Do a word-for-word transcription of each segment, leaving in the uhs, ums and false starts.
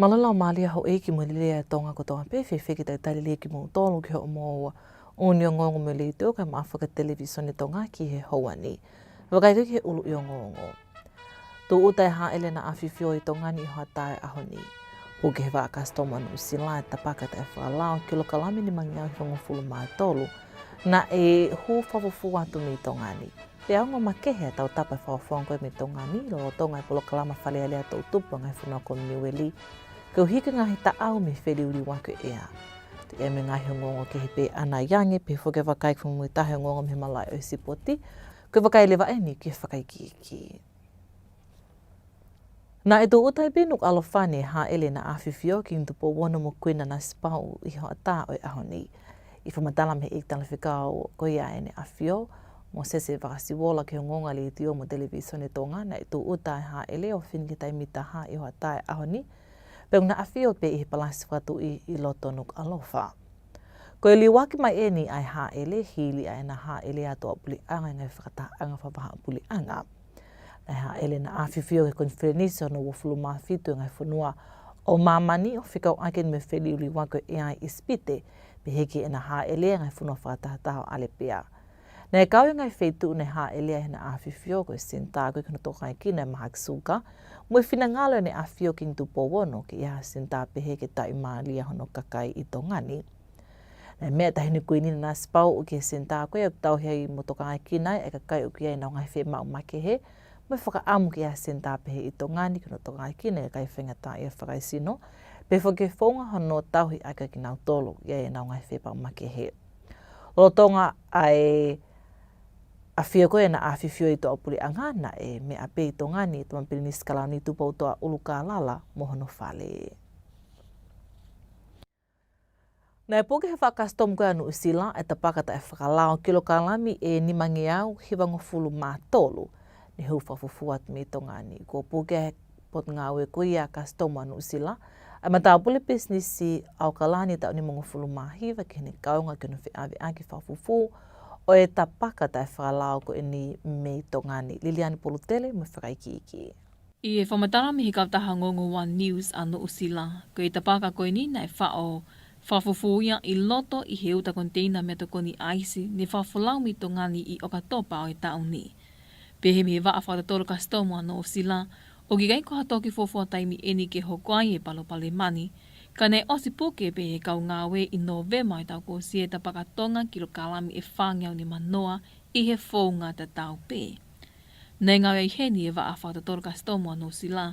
Mālō e laumālie houʻeiki mo e lelei ʻa Tonga kotoa pē, fēfē ke talitali lelei kimoutolu ki hoʻomou ʻū ongoongo mei he Letiō kae ʻumaʻā foki e Televīsone Tonga ki he houa ni. Vakai ki he ʻuluʻi ongoongo. Tūʻuta e hāʻele naʻa ʻafifio ʻi Tonga ni ʻi he hoʻatā ʻo e ʻaho ni. Puke ʻe he Vaʻa Kasitomu ʻa Nuʻusila e tapaka taʻefakalao kilokalami nimangeau hivangofulu mā tolu naʻe hū fakafufū atu mei Tonga ni. Pea ongo makehe e tautapa e fakafofonga ko ē mei Tonga ni, lolotonga e polokalama Fale Alea toʻutupu ʻa e ngaahi fonua Kominiueli, koeʻuhi ko e ngaahi taʻau mei he feliuliuaki ʻo e ʻea. Toe ʻi ai mo e ngaahi ongoongo kehe pē ʻanai ange, pehē foki e vakai ki he fakamuimuitaha e ongoongo mei he malaʻe ʻo e sipoti, ko e vakai leva eni ki he fakaikiiki. Naʻe tūʻuta ai pē ʻi Nukuʻalofa ni e hāʻele naʻa ʻafifio ʻa Kingi Tupou Ono mo Kuini Nanasipauʻu ʻi he hoʻatā ʻo e ʻaho ni. ʻI he fakamatala mei he ʻEiki Talafekau ko ia ʻEne ʻAfio, Mōsese Vakasivola, ki he ongoongo ʻa e Letiō mo e Televīsone Tonga, naʻe tūʻuta e hāʻele ʻo fini ki he taimi taha ʻi he hoʻatā ʻo e ʻaho ni, pea naʻe ʻafio pē ʻi he Palasi Fakatuʻi ʻi loto Nukuʻalofa. Ko e liuaki mai eni ʻa e hāʻele hili ʻa ʻena hāʻele atu ʻa e puleʻanga ʻi he ngaahi fakatahaʻanga fakavahaʻa puleʻanga. Naʻe hāʻele naʻa ʻafifio he konifelenisi hono uofulu mā fitu e ngaahi fonua ʻo māmani ʻo fekauʻaki mo e feliuliuaki ʻo e ʻea ʻi ʻIsipite, pehē ki heʻena hāʻele ʻi he ngaahi fonua fakatahataha ʻo ʻAlepea. Naʻe kau e ngaahi feituʻu naʻe hāʻele ai heʻena ʻafifio ko e senitā ko ē ki hono tokangaekina e mahaki suka, mo e finangalo ʻEne ʻAfio Kingi Tupou Ono ke ʻi ai ha senitā pehē ke tauʻimālie ai hono kakai ʻi Tonga ni. Naʻe meʻa tahi ʻa Kuini Nanasipauʻu ki he senitā ko ia ʻoku tauhi ai mo tokangaekina ai e kakai ʻoku ʻi ai ʻenau ngaahi fiemaʻu makehe, mo e fakaʻamu ke ʻi ai ha senitā pehē ʻi Tonga ni ki hono tokangaekina e kakai faingataʻaʻia fakaesino, pehē foki ki he founga hono tauhi ʻaki kinautolu ʻoku ʻi ai ʻenau ngaahi fiemaʻu makehe. Lolotonga ʻa e ʻafio ko ē naʻa ʻafifio ʻi tuʻa ʻo e puleʻanga, naʻe meʻa pē ʻi Tonga ni e Tama Pilinisi Kalauni Tupoutoʻa ʻUlukalala mo hono fale. Naʻe puke ʻe he Vaʻa Kasitomu ko ia ʻa Nuʻusila e tapaka taʻefakalao kilokalami ʻe nimangeau hivangofulu mā tolu ne hū fakafufū atu mei Tonga ni. Kuo puke ʻe he Potungāue ko ia ʻa e Kasitomu ʻa Nuʻusila ʻa e matāpule pisinisi ʻa ʻAokalani taʻu nimangofulu mā hiva ki heʻene kaunga ki hono feʻaveʻaki fakafufū ʻo e tapaka taʻefakalao ko eni mei Tonga ni. Liliani Polutele mo e fakaikiiki. ʻI he fakamatala mei he kautaha ongoongo One News ʻa Nuʻusila, ko e tapaka ko eni naʻe faʻo fakafufū ia ʻi loto ʻi he uta koniteina meʻatokoni ʻaisi ne fakafolau mei Tonga ni ʻi ʻOkatopa ʻo e taʻu ni. Pehē mei he Vaʻa Fakatotolo Kasitomu ʻa Nuʻusila, ʻoku ʻikai ko ha toki fuofua taimi eni ke hoko ai e palopalema ni, ka naʻe ʻosi puke pē ʻe he kau ngāue ʻi Nōvema ʻo e taʻu kuo ʻosi e tapaka Tonga kilokalami ʻe fāngeau nimanoa ʻi he founga tatau pē. Naʻe ngāue ai heni e Vaʻa Fakatotolo Kasitomu ʻa Nuʻusila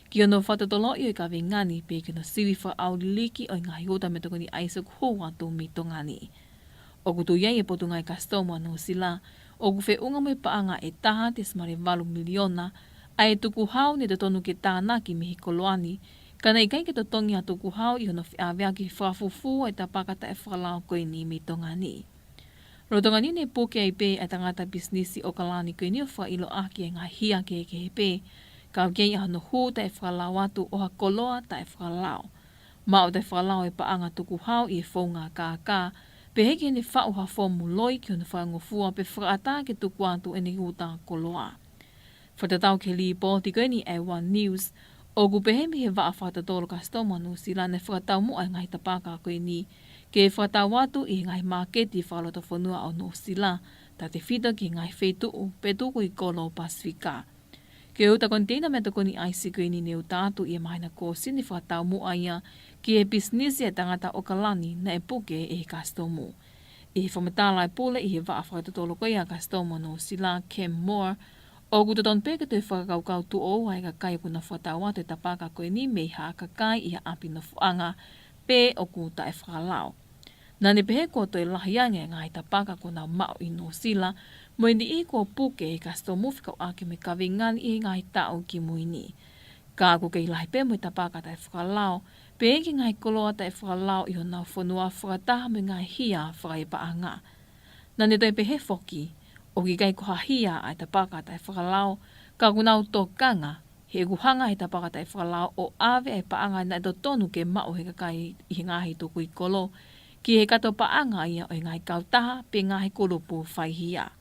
ki hono fakatotoloʻi ʻo e kaveinga ni pea ki hono sivi fakaʻauliliki ʻo e ngaahi uta meʻatokoni ʻaisi ʻoku hū atu mei Tonga ni. ʻOku tui ai e Potungāue Kasitomu ʻa Nuʻusila ʻoku feʻunga mo e paʻanga ʻe taha tesimale valu miliona ʻa e tukuhau ne totonu ke tānaki mei he koloa ni, ka naʻe ʻikai ke totongi ha tukuhau ʻi hono feʻaveʻaki fakafufū e tapaka taʻefakalao ko eni mei Tonga ni. Lolotonga ni ne puke ai pē ʻa e tangata pisinisi ʻAokalani ko eni ʻo fakaʻilo ʻaki e ngaahi hia kehekehe pē, ka ʻoku ʻi ai hono hū taʻefakalao atu ʻo ha koloa taʻefakalao. Maʻu taʻefakalao e paʻanga tukuhau ʻi he founga kākā, pehē ki heʻene faʻu ha fomu loi ki hono fakangofua pe fakaʻatā ke tuku atu ʻene uta koloa. Fakatatau ki he lipooti ko eni ʻa e One News, ʻoku pehē mei he Vaʻa Fakatotolo Kasitomu ʻa Nuʻusila naʻe fakataumuʻa e ngaahi tapaka ko eni ke fakatau atu ʻi he ngaahi māketi fakalotofonua ʻo Nuʻusila, tautefito ki he ngaahi feituʻu pe tukui kolo ʻo Pasifika. Ko e uta koniteina meʻatokoni ʻaisi ko eni ne uta atu ʻi he māhina kuo ʻosi ne fakataumuʻa ia ki he pisinisi ʻa e tangata ʻAokalani naʻe puke ʻe he Kasitomu. ʻI he fakamatala ʻa e pule ʻi he Vaʻa Fakatotolo ko ia ʻa e Kasitomu ʻa Nuʻusila, Cam Moore, ʻoku totonu pē ke toe fakakaukau tuʻo ua e kakai ʻoku nau fakatau atu e tapaka ko eni mei ha kakai ʻi ha ʻapi nofoʻanga pe ʻoku taʻefakalao. Naʻa ne pehē kuo toe lahi ange e ngaahi tapaka kuo nau maʻu ʻi Nuʻusila mo e niʻihi kuo puke ʻe he Kasitomu fekauʻaki mo e kaveinga ni ʻi he ngaahi taʻu kimui ni. Ka ʻoku kei lahi pē mo e tapaka taʻefakalao pehē ki he ngaahi koloa taʻefakalao ʻi honau fonua fakataha mo e ngaahi hia fakaepaʻanga. Naʻa ne toe pehē foki, ʻoku ʻikai ko ha hia ʻa e tapaka taʻefakalao, ka ʻoku nau tokanga, he ʻoku hanga ʻe he tapaka taʻefakalao ʻo ʻave ʻa e paʻanga naʻe totonu ke maʻu ʻe he kakai ʻi he ngaahi tukui kolo ki he kato paʻanga ia ʻo e ngaahi kautaha pe ngaahi kulupu faihia.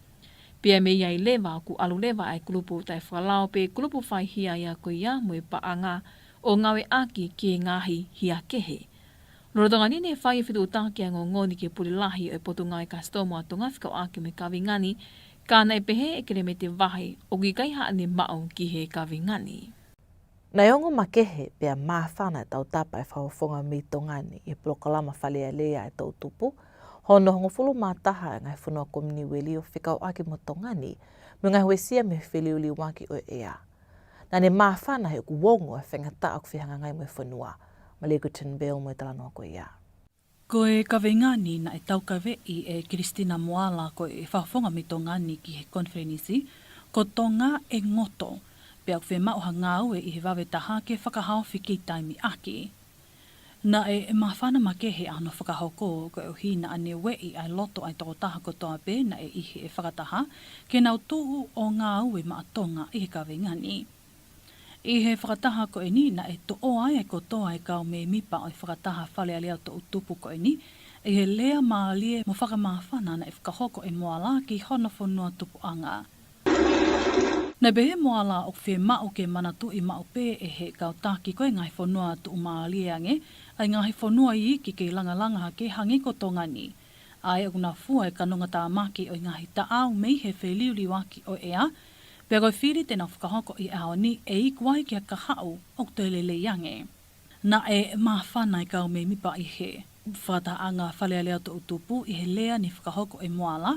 Pea mei ai leva ʻoku ʻalu leva ʻa e kulupu taʻefakalao pe kulupu faihia ia ko ia mo e paʻanga ʻo ngāueʻaki ki he ngaahi hia kehe. Lolotonga ni ne fai e fetuʻutaki ʻa e ongoongo ni ki he pule lahi ʻo e Potungāue Kasitomu ʻa Tonga fekauʻaki mo e kaveinga ni, ka naʻe pehē ʻe Kelemete Vahe ʻoku ʻikai haʻane maʻu ki he kaveinga ni. Naʻe ongo makehe pea māfana e tautapa ʻa e fakafofonga mei Tonga ni ʻi he polokalama Fale Alea ʻa e Toʻu Tupu, hono hongofulu mā taha ʻa e ngaahi fonua Kominiueli ʻo fekauʻaki mo Tonga ni, mo e ngaahi uesia mei he feliuliuaki ʻo e ʻea. Naʻa ne māfana he ʻoku ongo e faingataʻa ʻoku fehangahangai mo e fonua. Malika Turnbull mo e talanoa ko ia. Ko e kaveinga ni naʻe taukaveʻi ʻe Kilisitina Moala ko e fakafofonga mei Tonga ni ki he konifelenisi, ko Tonga ʻe ngoto, pea ʻoku fiemaʻu ha ngāue ʻi he vave taha ke fakahaofi kei taimi ʻaki. Naʻe māfana makehe ʻa hono fakahoko koeʻuhi naʻa ne ueʻi ʻa e loto ʻa e tokotaha kotoa pē naʻe ʻi he fakataha ke nau tuʻu ʻo ngāue maʻa Tonga ʻi he kaveinga ni. ʻI he fakataha ko eni naʻe toʻo ai ʻa e kotoa e kau mēmipa ʻo e fakataha Fale Alea ʻo Toʻu Tupu ko eni ʻi he lea mālie mo fakamāfana naʻe fakahoko ʻe Moala ki hono fonua tupuʻanga. Naʻe pehē ʻe Moala ʻoku fiemaʻu ke manatuʻi maʻu pē ʻe he kau taki ko e ngaahi fonua tuʻumālie ange ʻa e ngaahi fonua iiki kei langalanga hake hangē ko Tonga ni, ʻa ia ʻoku nau fua e kanongatāmaki ʻo e ngaahi taʻau mei he feliuliuaki ʻo e ʻea, pea ko e fili te nau fakahoko ʻi he ʻaho ni ʻe iku ai ki ha kahaʻu ʻoku toe lelei ange. Naʻe māfana e kau mēmipa ʻi he fakatahaʻanga Fale Alea ʻo Toʻu Tupu ʻi he lea ne fakahoko ʻe Moala,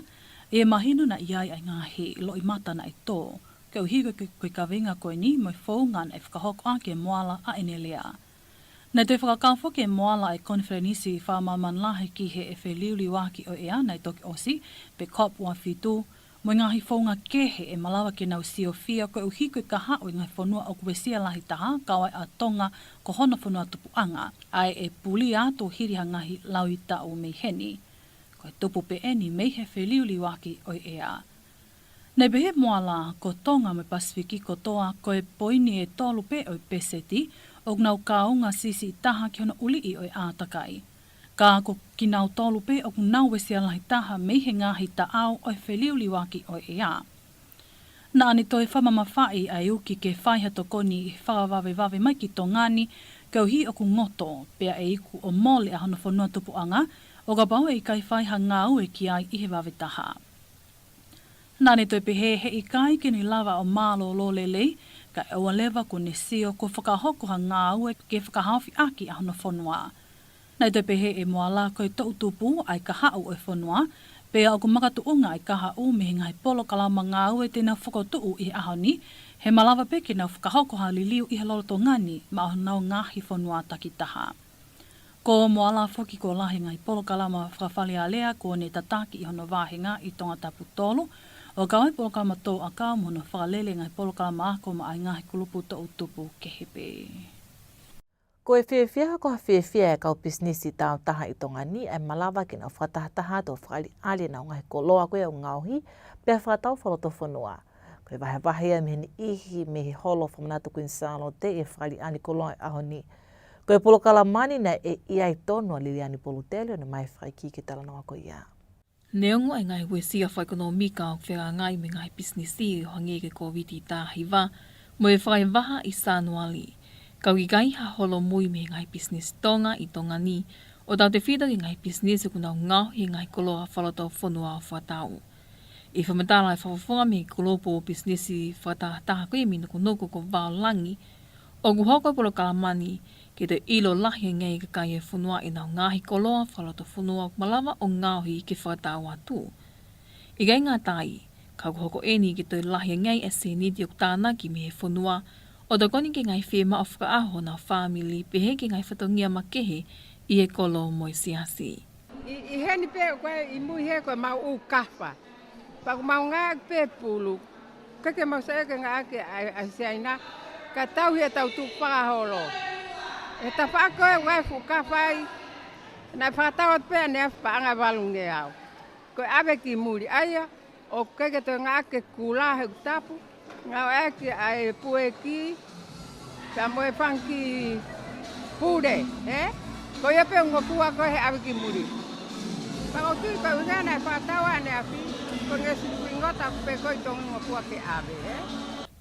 ʻi he mahino naʻe ʻi ai ʻa e ngaahi loʻimata naʻe tō, koeʻuhi ko e, ko e kaveinga ko eni mo e founga naʻe fakahoko ʻaki ʻe Moala ʻa ʻene lea. Naʻe toe fakakau foki ʻe Moala ʻa e konifelenisi fakamāmani lahi ki he feliuliuaki ʻo e ʻea naʻe toki ʻosi, pe COP uafitu, mo e ngaahi founga kehe ʻe malava ke nau siofia koeʻuhi ko e kahaʻu e ngaahi fonua ʻoku uesia lahi taha, kau ai ʻa Tonga ko hono fonua tupuʻanga, ʻa ē ʻe pulia atu hili ha ngaahi laui taʻu mei heni. Ko e tupu pē eni mei he feliuliuaki ʻo e ʻea. Naʻe pehē ʻe Moala ko Tonga mo e Pasifiki kotoa ko e poini ʻe tolu pē ʻo e peseti ʻoku nau kaunga siʻisiʻi taha ki hono ʻuliʻi ʻo e ʻātakai. Ka ko kinautolu pē ʻoku nau uesia lahi taha mei he ngaahi taʻau ʻo e feliuliuaki ʻo e ʻea. Naʻa ne toe fakamamafaʻi ʻa e uki ke fai ha tokoni ʻi he fakavavevave mai ki Tonga ni koeʻuhi ʻoku ngoto, pea ʻe iku ʻo mole ʻa hono fonua tupuʻanga, ʻo kapau ʻe ʻikai fai ha ngāue ki ai ʻi he vave taha. Naʻa ne toe pehē he ʻikai ke ne lava ʻo mālōlō lelei, kae ʻoua leva kuo ne sio kuo fakahoko ha ngāue ke fakahaofi ʻaki ʻa hono fonua. Naʻe toe pehē ʻe Moala ko e toʻu tupu ʻa e kahaʻu ʻo e fonua, pea ʻoku makatuʻunga ʻa e kahaʻu mei he ngaahi polokalama ngāue te nau fokotuʻu ʻi he ʻaho ni, he malava pē ke nau fakahoko ha liliu ʻi he lolotonga ni maʻa honau ngaahi fonua takitaha. Ko Moala foki kuo lahi e ngaahi polokalama fakafalealea kuo ne tataki ʻi hono vāhenga ʻi Tongatapu tolu, ʻo kau ai e polokalama tō ʻakau mo hono fakalele e ngaahi polokalama ako maʻa e ngaahi kulupu toʻu tupu kehe pē. Ko e fiefia, ko ha fiefia e kau pisinisi tāutaha ʻi Tonga ni ʻa e malava ke nau fakatahataha atu ʻo fakaʻaliʻali ʻenau ngaahi koloa ko ia ʻoku ngaohi, pea fakatau fakalotofonua. Ko e vahevahe ia mei he niʻihi mei he Holo Fakamanatu Kuini Sālote ʻi he fakaʻaliʻali koloa ʻo e ʻaho ni. Ko e polokalama ni naʻe ʻi ai tonu ʻa Liliani Polutele ʻo ne ʻomai e fakaikiiki ʻo e talanoa ko ia. Neongo e ngaahi uesia fakaʻekonōmika ʻoku fehangahangai mo e ngaahi pisinisi ʻo hangē ko e Kōviti taha hiva mo e fakaʻevaha ʻi Sānuali, ka ʻoku ʻikai ha holomui mei he ngaahi pisinisi Tonga ʻi Tonga ni, ʻo tautefito ki he ngaahi pisinisi ʻoku nau ngaohi e ngaahi koloa fakalotofonua ʻo fakatau. ʻI he fakamatala ʻa e fakafofonga mei he kulupu pisinisi fakatahataha ko ia mei Nukunuku ko Vao Langi, ʻoku hoko e polokalama ni ke toe ʻilo lahi ange ai e kakai ʻo e fonua ʻenau ngaahi koloa fakalotofonua ʻoku malava ʻo ngaohi ke fakatau atu. ʻIkai ngata ai, ka ʻoku hoko eni ke toe lahi ange ai e sēniti ʻoku tānaki mei he fonua ʻo tokoni ki he ngaahi fiemaʻu fakaʻaho ʻo honau fāmili pehē ki he ngaahi fatongia makehe ʻi he kolo mo e siasi. ʻI, ʻi heni pē ko e ʻi mui he ko e mau ʻū kafa. Pea ʻoku mau ngāueʻaki pē pulu. ʻIkai ke mau saiʻia ke ngāueʻaki ʻa, ʻa Siaina. Ka tauhi ʻetau tuʻu fakaholo. ʻI he tafaʻaki ko ē ʻoku ʻi ai e fuʻu kafa ai. Naʻe fakatau atu pē ʻaneafi paʻanga ʻe valungeau. Ko e ʻave ki muli ʻa ia. ʻOku ʻikai ke toe ngāueʻaki e kula he ʻoku tapu, ngāueʻaki ʻa e pueki, pea mo e fanga kiʻi pule, ē? Ko ia pē ʻoku ngofua ko ē he ʻave ki muli. Pea ʻoku ou tui ko e ʻuhinga naʻe fakatau ʻaneafi, ko e ngeʻesi fingota pē ko ē ʻi Tonga ʻoku ngofua ke ʻave, ē?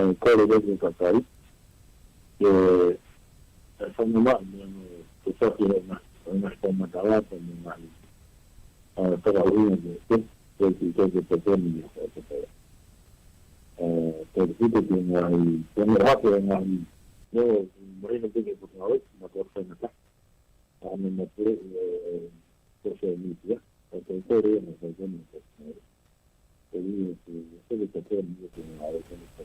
ʻe kole lelei e kakai ke, ʻe, fakamanatu mo e tufaki ʻo e ngaahi, ʻo e ngaahi fakamatala pea mo e ngaahi, ʻe, fakaʻuhinga ke, ke, ke, ke, ke tokoni ʻa e kakai. ʻE, ke tokoni ki he ngaahi, ke ne hake e ngaahi, ʻio, mahino pē ki he potungāue, ma tuʻu faingataʻa. ʻA e meʻa pule, ʻe, social media, ʻe, ke kole ʻa e ngaahi kakai ke ne, ke, ke, ke, ke, ke, ke, ke, ke,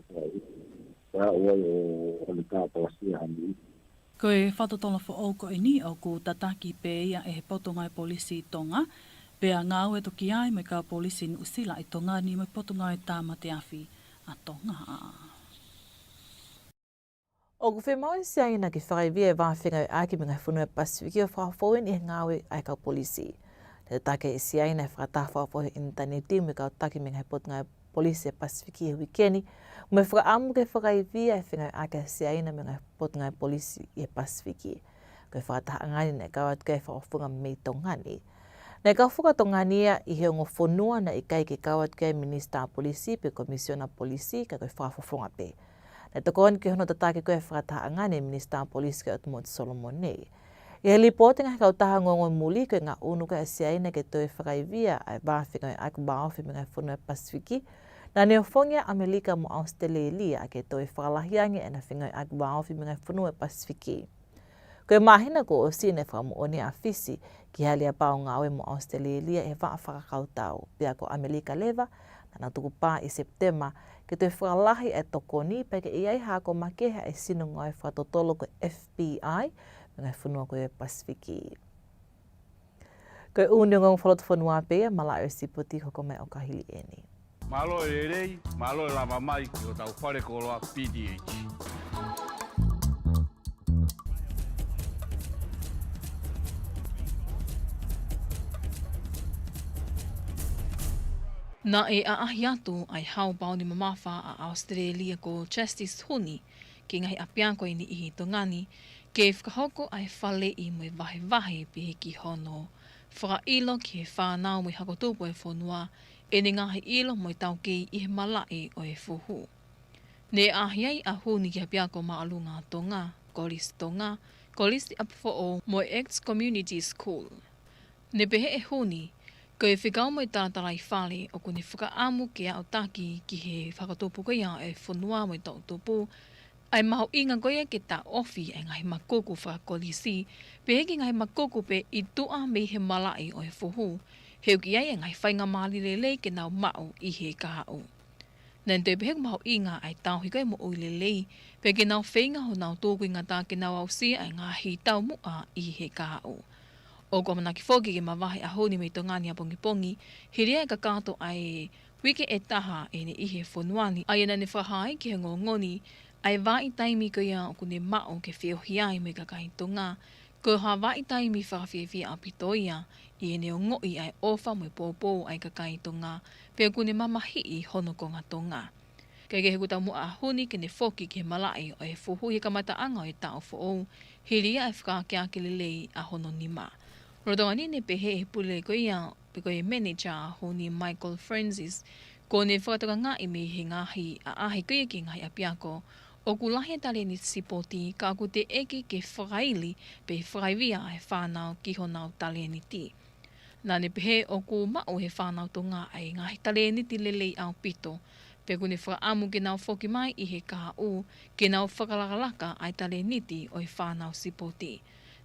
ʻi he ʻaho ni. Ko e fakatotolo foʻou ko eni ʻoku tataki pē ia ʻe he Potungāue Polisi ʻi Tonga, pea ngāue toki ai mo e kau polisi Nuʻusila ʻi Tonga ni mo e Potungāue Tāmate Afi ʻa Tonga. ʻOku fiemaʻu ʻe Siaina ke fakaivia e vā fengāueʻaki mei he ngaahi fonua ʻo e Pasifiki ʻo fakafou eni ʻi he ngāue ʻa e kau polisi. Naʻe tataki ʻe Siaina e fakataha fakafoʻou he ʻinitaneti mo e kau taki mei he ngaahi potungāue polisi ʻo e Pasifiki he uike ni, mo e fakaʻamu ke fakaivia e fengāueʻaki ʻa Siaina mei he ngaahi potungāue polisi ʻi he Pasifiki. Ko e fakatahaʻanga ni naʻe kau atu ki ai e fakafofonga mei Tonga ni. Naʻe kau foki ʻa Tonga ni ia ʻi he ongo fonua naʻe ʻikai ke kau atu ki ai e Minisitā Polisi pe Komisiona Polisi, ka ko e fakafofonga pē. Naʻe tokoni ki hono tataki ko ē e fakatahaʻanga ni e Minisitā Polisi ko ʻAtumotu Solomone. ʻI he lipooti ʻa e ngaahi kautaha ongoongo muli, ko e ngaʻunu ko ē ʻa Siaina ke toe fakaivia ʻa e vā fengāueʻaki vāofi mei he ngaahi fonua ʻo e Pasifiki, naʻa ne ofongi ʻa ʻAmelika mo ʻAositelēlia ke toe fakalahi ange ʻena fengāueʻaki vāofi mei he ngaahi fonua ʻo e Pasifiki. Ko e māhina kuo ʻosi naʻe fakamoʻoni ʻa Fisi ki he aleapau ngāue mo ʻAositelēlia ʻi he vaʻa fakakautau, pea ko ʻAmelika leva naʻa na tukupā ʻi Sepitema ke toe fakalahi e tokoni pea ke ʻi ai ha ako makehe ʻa e sino ngāue fakatotolo ko e F B I mei he ngaahi fonua ko ē ʻo e Pasifiki. Ko e ʻū ongoongo fakalotofonua pē ia, malaʻe ʻo e sipoti, ko e hoko mai ʻo ka hili eni. Mālō e lelei, mālō e lava mai ki hotau fale koloa P T H. Naʻe ʻaʻahi atu ʻa e Hau Paoni Mamafa ʻa ʻAositelēlia ko Justice Huni ki he ngaahi ʻapiako ʻe niʻihi ʻi Tonga ni, ke fakahoko ʻa e faleʻi mo e vahevahe pehē ki hono fakaʻilo ki he fānau mo e hako tupu ʻo e fonua ʻene ngaahi ʻilo mo e taukei ʻi he malaʻe ʻo e fuhu. Naʻe ʻaʻahi ai ʻa Huni ki he ʻApiako Māʻolunga ʻa Tonga, Kolisi Tonga, Kolisi ʻApifoʻou mo e Acts Community School. Naʻe pehē ʻe Huni, ko e fekau mo e talatalaifale ʻoku ne fakaʻamu ke aʻutaki ki he fakatupu ko ia ʻo e fonua mo e toʻutupu, ʻa e mahuʻinga ko ia ke taʻofi ʻa e ngaahi makuku fakakolisi, pehē ki he ngaahi makuku pē ʻi tuʻa mei he malaʻe ʻo e fuhu, he ʻoku ʻi ai e ngaahi faingamālie lelei ke nau maʻu ʻi he kahaʻu. Naʻa ne toe pehē ʻoku mahuʻinga ʻa e tauhi ko ē moʻui lelei, pea ke nau feinga honau tūkuingata ke nau aʻusia ʻa e ngaahi taumuʻa ʻi he kahaʻu. ʻOku ʻamanaki foki ke mavahe ʻa Huni mei Tonga ni ʻapongipongi, hili ʻa e kakato ʻa e uike ʻe taha ʻene ʻi he fonua ni, ʻa ia naʻa ne fakahā ai ki he ongoongo ni ʻa e vahaʻa taimi ko ia ʻoku ne maʻu ke feohi ai mo e kakai Tonga, ko ha vahaʻa taimi fakafiefia ʻaupito ia ʻi heʻene ongoʻi ʻa e ʻofa mo e poupou ʻa e kakai Tonga, pea ʻoku ne mamahiʻi hono konga Tonga. Kae kehe, ʻoku taumuʻa ʻa Huni ke ne foki ki he malaʻe ʻo e fuhu ʻi he kamataʻanga ʻo e taʻu foʻou, hili ʻa e fakaakeake lelei ʻa hono nima. Lolotonga ni naʻe pehē ʻe he pule ko ia, pe ko e manager ʻa Huni, Michael Francis, kuo ne fakatokangaʻi mei he ngaahi ʻaʻahi ko ia ki he ngaahi ʻapiako, ʻoku lahi e talēniti sipoti, ka ʻoku teʻeki ke fakaili pe fakaivia ʻa e fānau ki honau talēniti. Naʻa ne pehē ʻoku maʻu ʻe he fānau Tonga ʻa e ngaahi talēniti lelei ʻaupito, pea ʻoku ne fakaʻamu ke nau foki mai ʻi he kahaʻu, ke nau fakalakalaka ʻa e talēniti ʻo e fānau sipoti.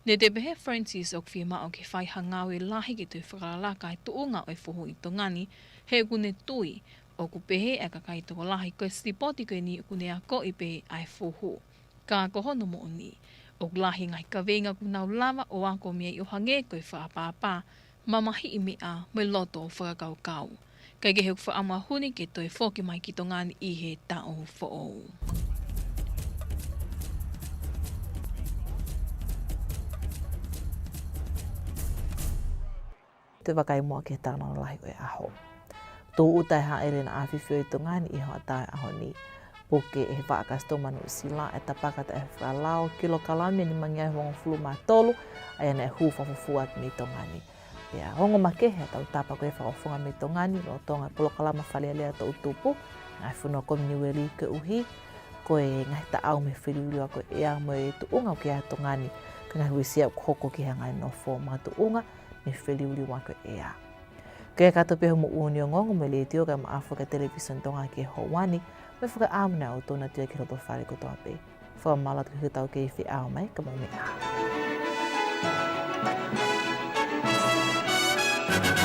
Naʻe toe pehē ʻe Francis ʻoku fiemaʻu ke fai ha ngāue lahi ke toe fakalakalaka e tuʻunga ʻo e fuhu ʻi Tonga ni, he ʻoku ne tui ʻoku pehē ʻa e kakai tokolahi ko e sipoti ko eni ʻoku ne akoʻi pē ʻa e fuhu. Ka ko hono moʻoni, ʻoku lahi e ngaahi kaveinga ʻoku nau lava ʻo ako mei ai ʻo hangē ko e fakaʻapaʻapa, mamahiʻi meʻa mo e loto fakakaukau. Kae kehe, ʻoku fakaʻamu ʻa Huni ke toe foki mai ki Tonga ni ʻi he taʻu foʻou. Toe vakai muʻa ki he talanoa lahi ʻo e ʻaho. Tūʻuta e hāʻele ʻa ʻAfifio ʻi Tonga ni ʻi he hoʻatā ʻo e ʻaho ni. Puke ʻe he Vaʻa Kasitomu Nuʻusila e tapaka taʻefakalao kilokalama ʻe nimangeau hongofulu mā tolu, ʻa ia naʻe hū fakafuofua atu mei Tonga ni. Pea ongo makehe ʻa e tautapa ko ē fakafofonga mei Tonga ni, lolotonga e polokalama Fale Alea Toʻu Tupu, ngaahi fonua Kominiueli koeʻuhi ko e ngaahi taʻau mei he feliuliuaki ʻo e ʻea mo e tuʻunga ʻoku ʻi ai ʻa Tonga ni, ka e ngaahi uesia ʻoku hoko ki he anga e nofo makatuʻunga mei he feliuliuaki ʻo e ʻea. Ko ia kātoa pē hoʻomou ʻū ongoongo mei he Letiō kae ʻumaʻā foki e Televisone Tonga ki he houa ni, mo e fakaʻamu naʻa mou ʻoatu atu ia ki he lotofale kotoa pē. Fakamālō atu ki he tau kei feʻao mai, ka mou meʻa ā.